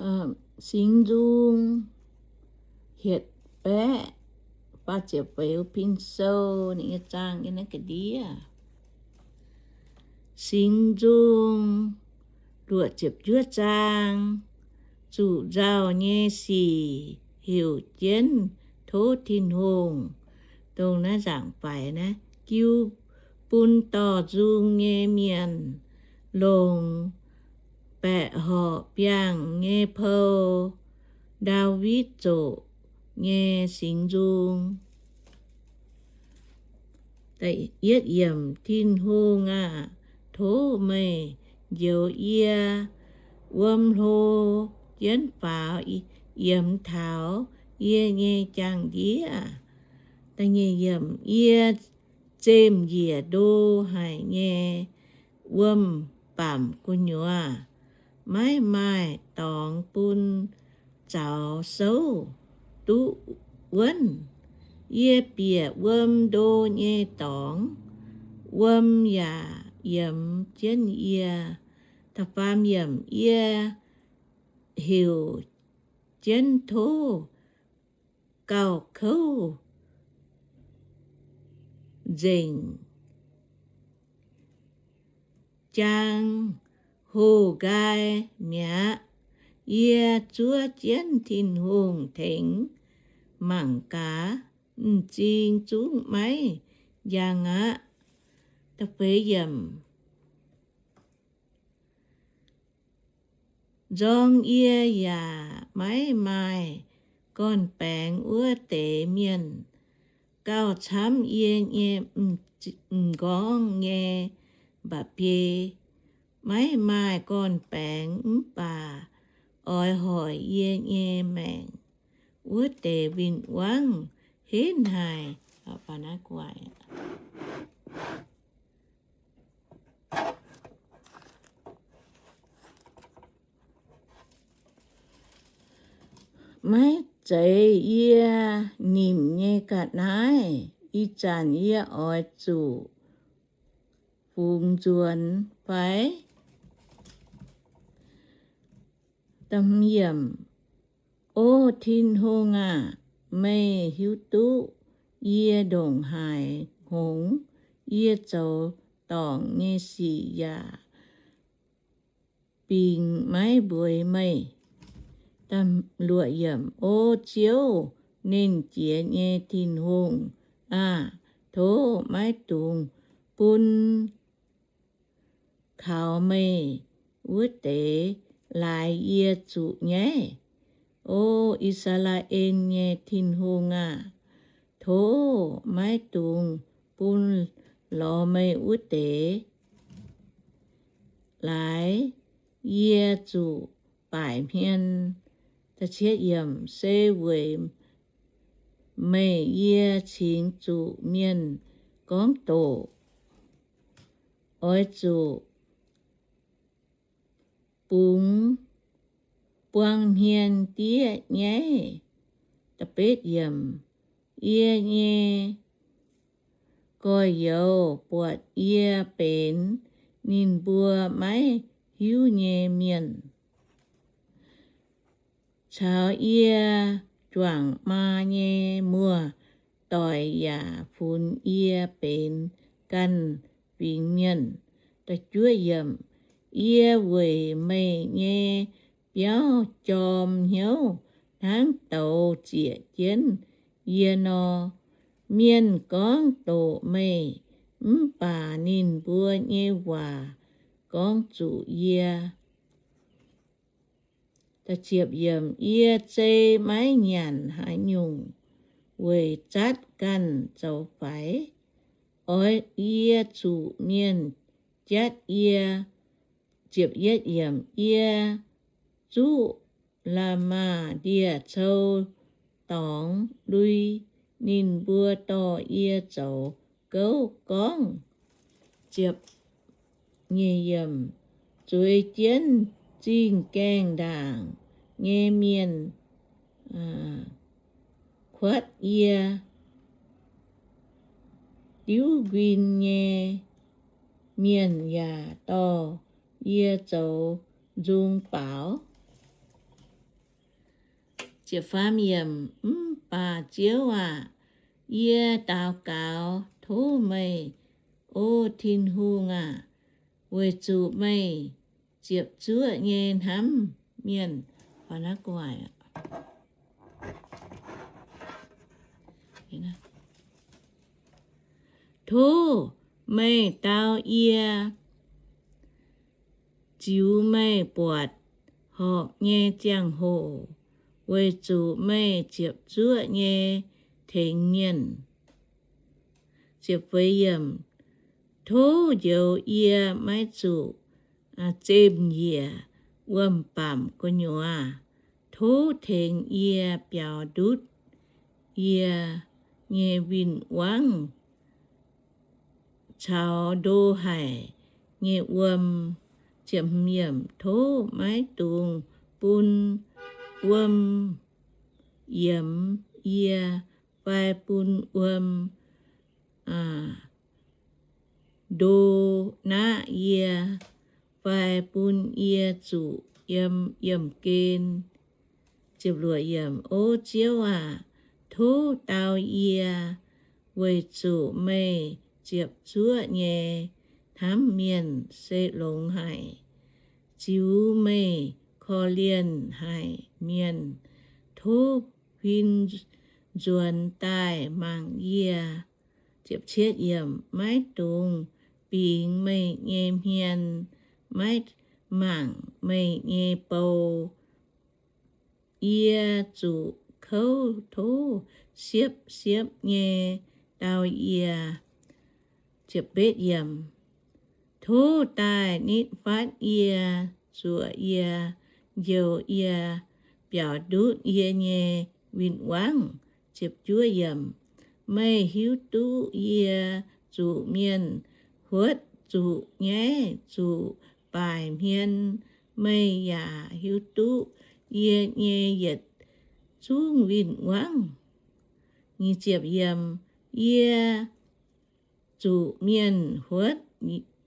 Singx Nzung hietc baeqv faah ziepc feix, pin sou ninh nyei zaang yiem naaiv ga'ndiev. Singx Nzung luoqc ziepc juov zaang, zuqc nzauh nyei sic heuc jienv tov Tin-Hungh, dongh naaiv nzaangc faix naaiv, jiu bun dorh nzung nyei mienh longc baeqc horqc biangh nyei pou, Ndaawitv zoqc nyei singx nzung. Yietv yiemc, Tin-Hungh aah! Tov meih njoux yie. Wuom hlo jienv faaux yiemx taux yie nyei jangx-ndiev. Yie zemh njiec ndo haic nyei wuom-baamc gu'nyuoz, maiv maaih dorngx bun zaux souv duqv wuonv. Yie bieqc wuom ndo nyei dorngx, wuom yaac yiemx jienv yie. Da'faam yiemc, yie heuc jienv tov gauh kouv nzengc, jaang hoh nqaai mi'aqv. Yie zuov jienv Tin-Hungh tengx mangc gaax, m'zing zungv maiv njang aqv. Nzorng yie yaac maiv maaih gorn-baengx wuov deix mienh gauh camv yie nyei m'nqorngv nyei mba'biei. Maiv maaih gorn-baengx mv baac oix hoic yie nyei maengc wuov deix win-wangv henv haic. Maiv zeiz yie nimc nyei ga'naaiv ih zanc yie oix zuqc fungx nzuonx fai? O Tin-Hungh aah! Meih hiuv duqv yie ndongc haaix hngongx yie zoux dorngc nyei sic yaac bingx maiv mbueiz meih. O Ziouv, Nernh Jiex nyei Tin-Hungh aah! Tov maiv dungx bun kaux meih wuov deix laaix yie zuqc nyaiv. O I^saa^laa^en nyei Tin-Hungh aah! Tov maiv dungx bun lorz meih wuov deix laaix yie zuqc baaic hmien. Se weic meih yie cingx zuqc mienh gorngv doqc. Oix zuqc bungx buang hmien diev nyaiv. Yie nyei gorx-youz buatc yie benx ninh mbuo maiv hiuv nyei mienh, caux yie juangc maa nyei muoz-doic yaac funx yie benx ganh fingx mienh. Yie weic meih nyei biauv jorm hnyouv hnangv douz ziec jienv yie nor. Mienh gorngv doqc meih, mv baac ninh mbuo nyei waac gorngv zuqc yie. Yie zei maiv nyanc haaix nyungc weic zatv ganh zoux faix. Oix yie zuqc mienh jatv yie. Yie zuqv la'maah ndie-cou dorngx lui, ninh mbuo dorh yie zoux gouv gorngv. Zueiz jienv zingh gaengh ndaangc nyei mienh kuatv yie, diuv nquin nyei mienh yaac dorh yie zoux nzung baaux. Mv baac Ziouv aah! Yie daux gaux tov meih, O Tin-Hungh aah! Weic zuqc meih ziepc zuoqv nyei hnamv mienh. Tov meih dau yie ziux meih buatc horpc nyei ziangh hoc, weic zuqc meih ziepc zuoqv nyei tengx mienh. Tov njoux yie maiv zuqc zemh njiec wuom-bamc gu'nyuoz. Tov tengx yie biaux ndutv yie nyei win-wangv caux ndo haic nyei wuom. Tov maiv dungx bun wuom yiemx yie, fai bun wuom ndo naqv yie, fai bun yie zuqc yiem yiemh gen. O Ziouv aah! Tov dau yie, weic zuqc meih ziepc zuoqv nyei hnamv mienh se longx haic, ziux meih korv-lienh haic mienh. Tov huin nzuonx daaih mangc yie. Maiv dungx bingx meih nyei hmien, maiv mangc meih nyei bou. Yie zuqc kouv tov siepv-siepv nyei dau yie. Tov daaih nitv fatv yie, zuoqc yie, njoux yie, biaux ndutv yie nyei win-wangv. Meih hiuv duqv yie zuqc mienh huotv, zuqc nyaiv, zuqc baaic hmien. Meih yaac hiuv duqv yie nyei yietc zungv win-wangv. Yie zuqc mienh huotv,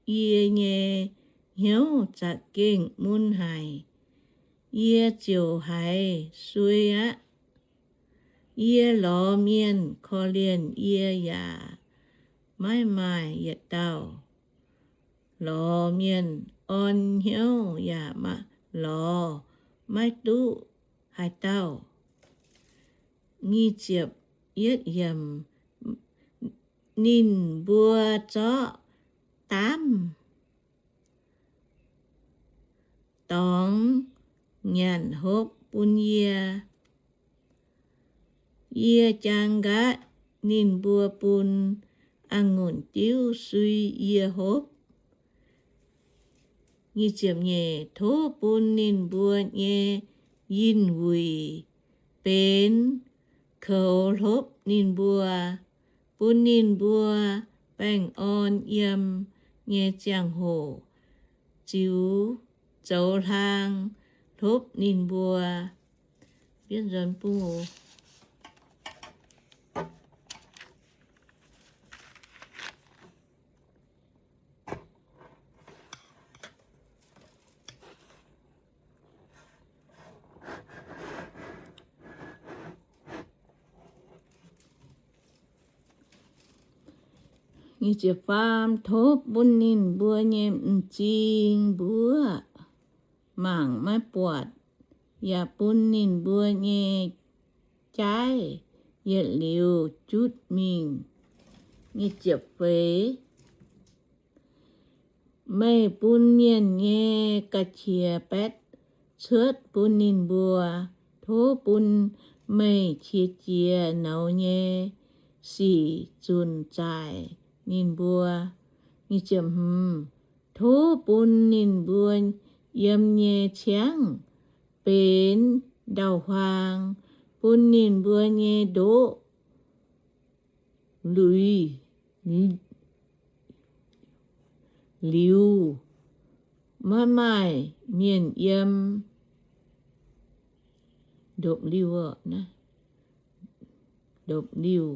yie nyei hnyouv za'gengh mun haic. Yie ziouc haiz suei aqv. Yie lorz mienh korv-lienh yie yaac maiv maaih yietc dauh. Lorz mienh orn hnyouv yaac lorz maiv duqv haaix dauh. Ninh mbuo zorqv daamv dorngx nyanc hopv bun yie. Yie jaang nqaatv ninh mbuo bun a'ngunc diuv sui yie hopv. Tov bun ninh mbuo nyei yinh wuic benx koux hlopv ninh mbuo, bun ninh mbuo baengh orn yiem nyei ziangh hoc ziux zoux hlaang hlopv ninh mbuo. Tov bun ninh mbuo nyei m'zing mbuov mangc maiv buatc, yaac bun ninh mbuo nyei jaaiv yietc liuz jutv mingh. Meih bun mienh nyei ga'qiex baetv cuotv bun ninh mbuo. Tov bun meih qiex jiez nouz nyei sic zunc zaaic ninh mbuo. Tov bun ninh mbuo yiem nyei ciangv benx ndau-huaang, bun ninh mbuo nyei ndoqv luix liuz maiv maaih mienh yiem. Ndopv-liuh, ndopv-liuh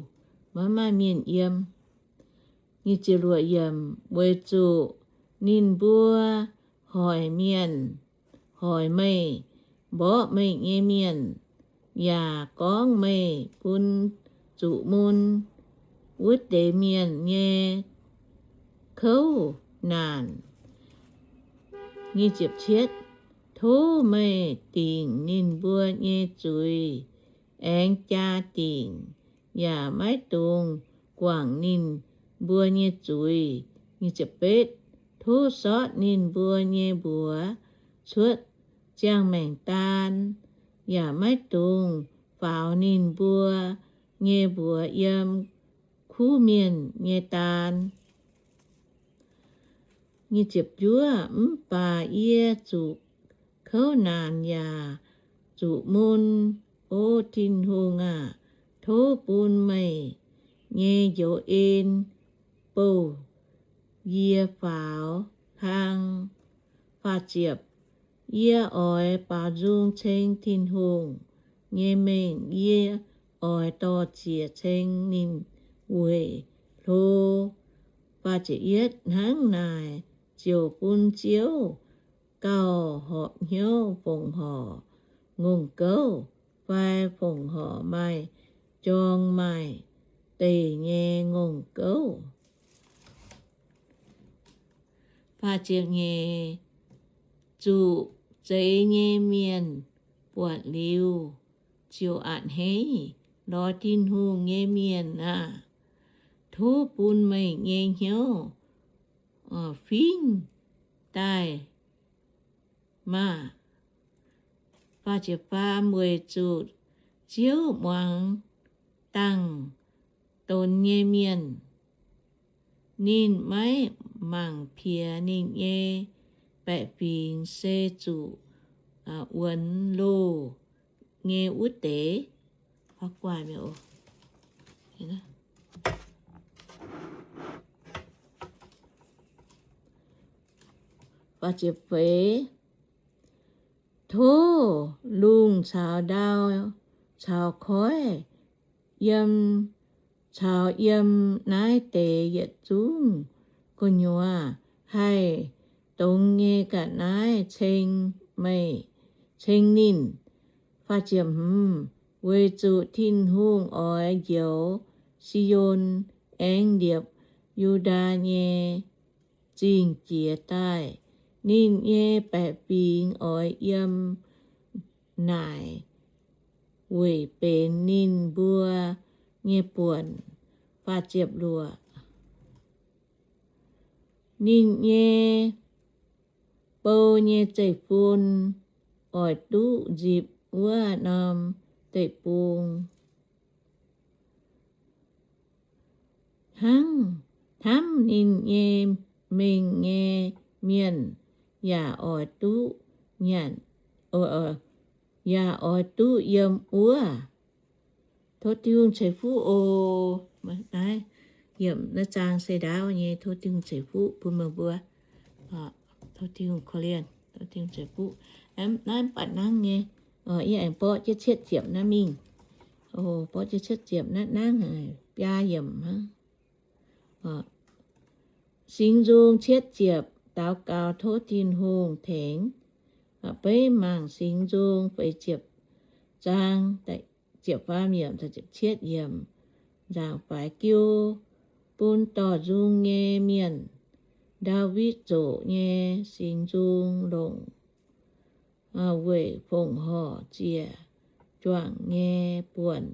maiv maaih mienh yiem. Weic zuqc ninh mbuo hoic mienh, hoic meih, mborqv meih nyei mienh, yaac gorngv meih bun zuqc mun wuov deix mienh nyei kouv naanc. Tov meih dingc ninh mbuo nyei zuiz, aengx jaa dingc, yaac maiv dungx guangc ninh mbuo nyei zuiz. Tov sortv ninh mbuo nyei mbuox cuotv ziangh maengc daan, yaac maiv dungx faaux ninh mbuo nyei mbuox yiem kuv mienh nyei daan. Mv baac yie zuqc kouv naanc yaac zuqc mun. O Tin-Hungh aah! Tov bun meih nyei njoux en bouh yie faaux hlang. Yie oix baaux nzung ceng Tin-Hungh nyei mengh. Yie oix dor-ziec ceng ninh weic hlo. Hnangv naaic ziouc bun Ziouv gauh horpc hnyouv fongc horc ngongh gouv fai fongc horc maaih jorng maaih deic nyei ngongh gouv. Zuqc zeix nyei mienh buatc liuz ziouc a'hneiv. Lorz Tin-Hungh nyei mienh aah! Tov bun meih nyei hnyouv fingx daaih maah! Weic zuqc Ziouv muangx dangh donx nyei mienh. Ninh maiv mangc piex ninh nyei baeqc fingx, se zuqc wuonx loh nyei wuov deix. Tov lungh caux ndau caux koiv yiem, caux yiem naaiv deix yietc zungv gu'nyuoz haih dongz nyei ga'naaiv ceng meih, ceng ninh. Weic zuqc Tin-Hungh oix njoux Si^on, aengx liepc Yu^ndaa nyei zingh jiex daaih. Ninh nyei baeqc fingx oix yiem naaic weic benx ninh mbuo nyei buonc. Ninh nyei bou nyei zeiv-fun oix duqv nzipc wuov norm deic-bung. Hnangv, hnamv ninh nyei mengh nyei mienh yaac oix duqv nyanc, yaac oix duqv yiem wuov. Tov Tin-Hungh ceix fuqv oc. Naaiv yiemc naaiv zaang se ndaauv nyei. Tov Tin-Hungh ceix fuqv bun meih mbuo. Tov Tin-Hungh korv-lienh, tov Tin-Hungh ceix fuqv. Naaiv mv baac nangv nyei. Yie aengx borqv jienv cietv ziepc naaiv mingh. Borqv jienv cietv ziepc naaiv nangv, biaa yiemc hnangv. Singx Nzung cietv ziepc, daux gaux tov Tin-Hungh tengx. Beiv mangc Singx Nzung feix ziepc zaang, ziepc faam yiemc, cietv yiemc. Nzaangc faix jiu bun dorh nzung nyei mienh. Ndaawitv zoqc nyei Singx Nzung longc weic fongc horc ziec juangc nyei buonc.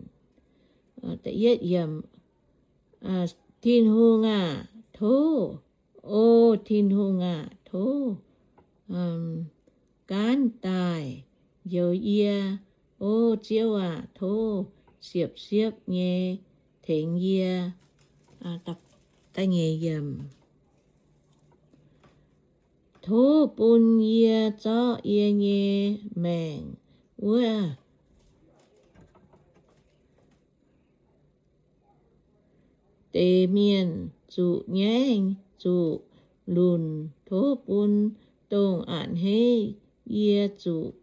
Tin-Hungh aah, tov, O Tin-Hungh aah, tov gaanv daaih njoux yie. O Ziouv aah, tov siepv-siepv nyei tengx yie. Tov bun yie zorqv yie nyei maengc wuov deix mienh zuqc nyaiv zuqc lunc. Tov bun dongh a'hneiv yie zuqc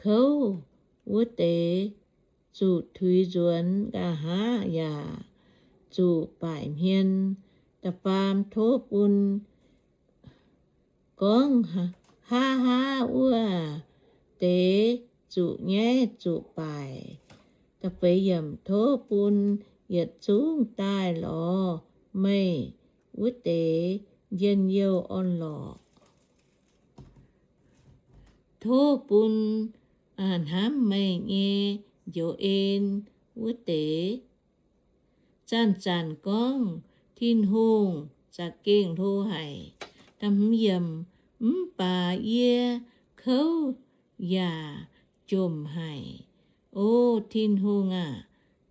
kouv wuov deix zuqc tuix nzuonx nqa'haav yaac zuqc baaic hmien. Da'faam, tov bun gorngv, Haa, haa, wuov deix zuqc nyaiv zuqc baaic. Tov bun yietc zungv daaih lorz meih wuov deix njien-youh orn-lorqc. Tov bun hnamv meih nyei njoux en wuov deix zanc-zanc gorngv, Tin-Hungh za'gengh hlo haic. Mv baac yie kouv yaac jomc haic. O Tin-Hungh aac,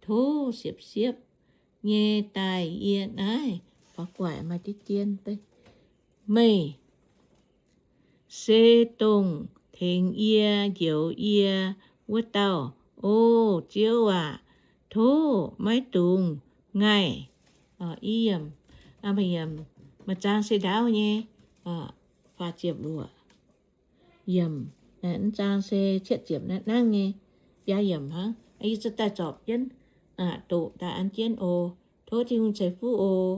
tov siepv-siepv nyei daaih yie naaiv. Meih se dongh tengx yie, njoux yie wuov dauh. O Ziouv aac, tov maiv dungx ngaih. Maaih zaang se ndaauv nyei, faah ziepc luoqc. Yiemc, mv zaang se cietv ziepc naaiv nangv nyei, biaa yiemc hnangv. Yie za'gengh daaih zorpc jienv, doqc daaih an jienv oc. Tov Tin-Hungh ceix fuqv oc.